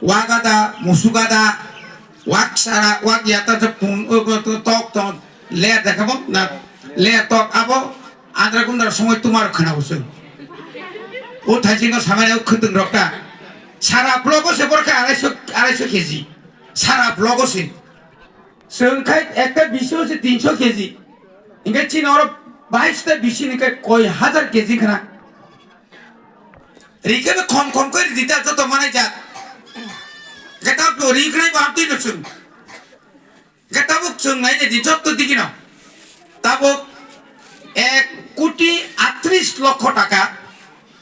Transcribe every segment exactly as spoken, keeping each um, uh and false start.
Wa gada, musu gada, wak sara, wak yata ta pung, o, o, to, tok, tok, le da kabo, na, le tok abo, andra gundra songoi tumar khana usung. O thaising no samane o khwtwng rok ta. Sara blogo se borkha arai so, arai so K G. Sara blogo se. Chwng khai ekta bisi o se tinso K G. Hinkhe chini oro bais ta bisi ni khai koi hazar K G khna. Rikhe no khom khom khe ridi ta joto manai jak. Hinkhe ta bo rikhnai bo amtwi no chwng. Hinkhe tabuk chwng nai di joto digi no. Tabuk ek koti atris lokho taka.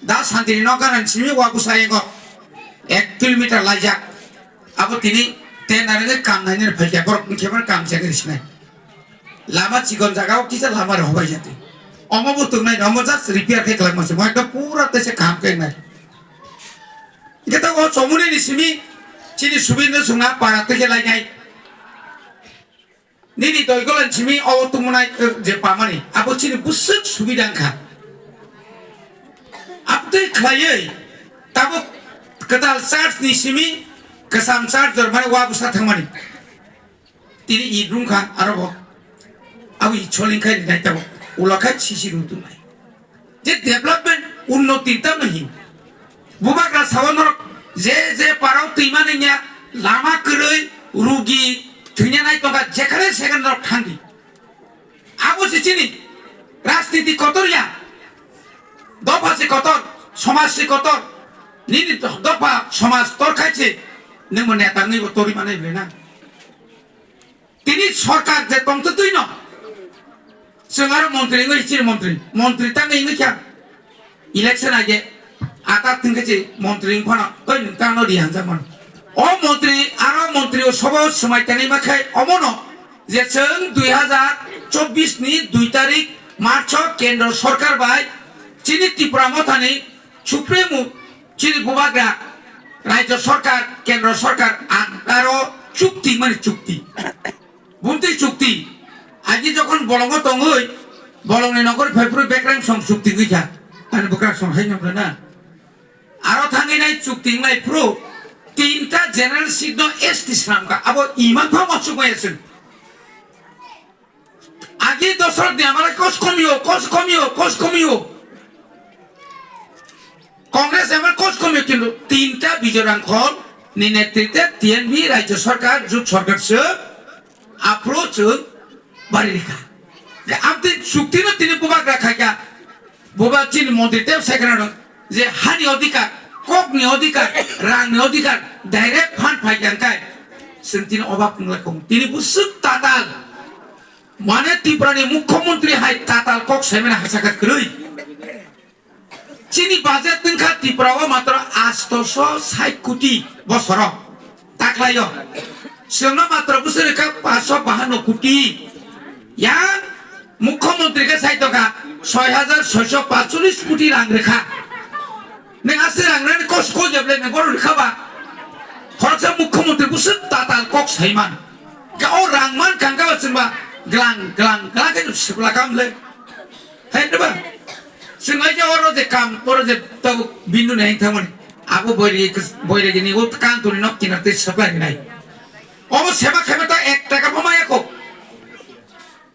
Da santini nokha nang simi wabu sayengo ek kilometer laijak. Abo tini tender ni kam nai nai phaikya borok ni khebar kam chakri sinai. Lama chikon jaga o kisa lama rok hobai jati. Omo bo tongnai omo just repair khe kwlangma se mo ekdom pura tese kaham khe nai. Hinkhe ta o chomuni ni simi chini subir no sungna para teke lai nai. Nini doigolan simi o tongmani, eh, je pamani, abo chini bwswk subida wngkha. Abtwi khlaiwi tabuk kwtal church ni simi kwcham church jormani wa bwsa thangmani. Tini i rungkha aro bo. Abo i cholingkhai rinai tabuk. Ulakhai sisi rung tongnai. Je development unnoti tamo hin. Bubagra sawa norok je je parao twima nangya, lama kwrwi, rugi, thwina nai tongkha, jekhane sekhane norok thangdi. Abo se chini rajniti kotor ya. Dopha se kotor, somaj se kotor. Nini do-, dopha somaj torkhai se nwngbo neta wngwi bo tori manai bwlai na. Tini sorkar je tongtwtwi no, chwng aro montri wngwi chini montri, montri tangwi wngwi kha election age ata thwngkhe se montri wngphano oi nwng tangno ri hamjakmano. O montri aro montri o sobo swmai tangwi ma khai omono je chwng dui hazar chobbish ni dui tarik March o kendro sorkar bai chini Tipra Mothani Supremo chini bubagra, Rajya Sarkar, Kendra Sarkar, a-, aro chukti mani chukti. Bumtwi chukti. Agi jokhon bolongo tongwi, bolongni nokori phaiphuru bekrang song chukti wngwi kha. Ani bwkrang song hai nokle na. Aro thangwi nai chukti wnglai phuru tinta general seat no S T swnamkha. Abo iman pha uansukmaya chwng. Agi dosor de amara kos komio, kos komio, kos komio. Congress amar kos komio kintu tinta Bijoy Rangkhol ni netrite T N V Rajya Sarkar, Jut Sarkar se apro chwng bari rikha. Amtwi chukti no tini bubagra khaikha. Buba chini montri tei secretary je hani odhikar, kokni odhikar, rangni odhikar, direct fund phai kha kai. Chwng tini obak wngla kong. Tini bwswk tatal. Mane Tripura ni mukhyamantri hai tatal kok saimani hachaka kwrwi. Chini budget wngkha Tripura o matro astoso sait koti bosoro. Taklaio. Chwngno matro bwswk rikha paanso bahanno koti. Yang mukhyamantri khe sai tongkha soi hajar soiso paancholish koti rang rikha. Neng aswk rang rani kos ko jeble neng bohrok rikha ba. Khoroksa mukhyamantri bwswk tatal kok saiman. Ga o rang man kangka ba chwngba glang glang glang khe sibla kamle. Hai ba. Chwng ai je oro je kam oro je tabuk bindu nai thangmani. Abo boiri boiri gini o kan tuni nok kinar te supply nai. Obo seba khaiba ta ek taka bo maya kok.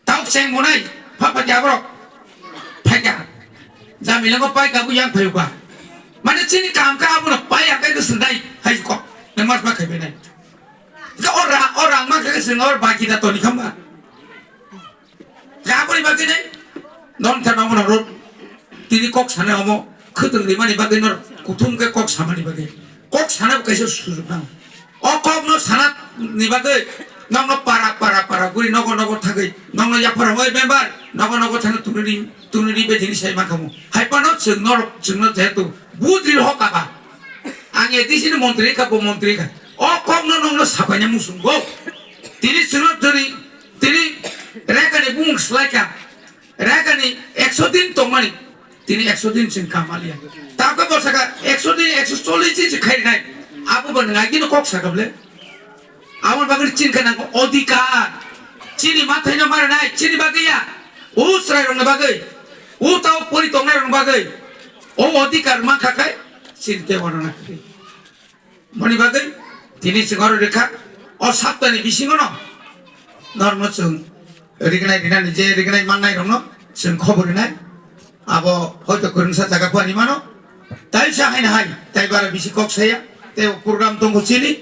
Tau cheng monai, pha pha kya borok. Phaikha. Jamilango paikha bo yang phaiba. Mane chini kam kha abono pai ang kai sundai hai kok. Nang mas ma khaibe nai. Ka ora ora ma kha sing or baki da toni khamba. Ka bori baki nai. Non tha nong rot. Tini kok sana omo khwtwng rimani bagwi nor kuthum khe kok samani bagwi. Kok sana bo kaisa sujuk nang. O kok no sana ni bagwi nokno para para para guri nogo nogo thagwi nokno yapharang oi member nogo nogo thangwi tunuri tunuri be thini sai mankhamu. Hai pano chwng norok chwngno jehetu budri hok aba. Ang A D C ni montri kha bo montri kha. O kok no nokno sapaina musungo. Tini chwngno tini tini rekani bumung slai kha. Ragani ekso din tongmani, tini ekso din chwng kam aliya. Tabukhe bo saka ekso din, ekso chollish din se khairnai. Abo bo nwng agino kok saka bole. Abo bagwi chini khe nango odhikar. Chini mathaino marinai, chini bagwi ya. O chwrairokni bagwi. O tao pori tongnairokni bagwi. O odhikar mankha khai, chini tei bono nakhai. Mani bagwi Tini chwng oro rikha, o saptani bisingono norokno chwng rignai rinani je rignai mannairokno chwng khobor rinai. Abo hoito kwrwngsa jaga phani mano. Taisa haino hai, tai bara bisi kok saya, tei o program tongo chini,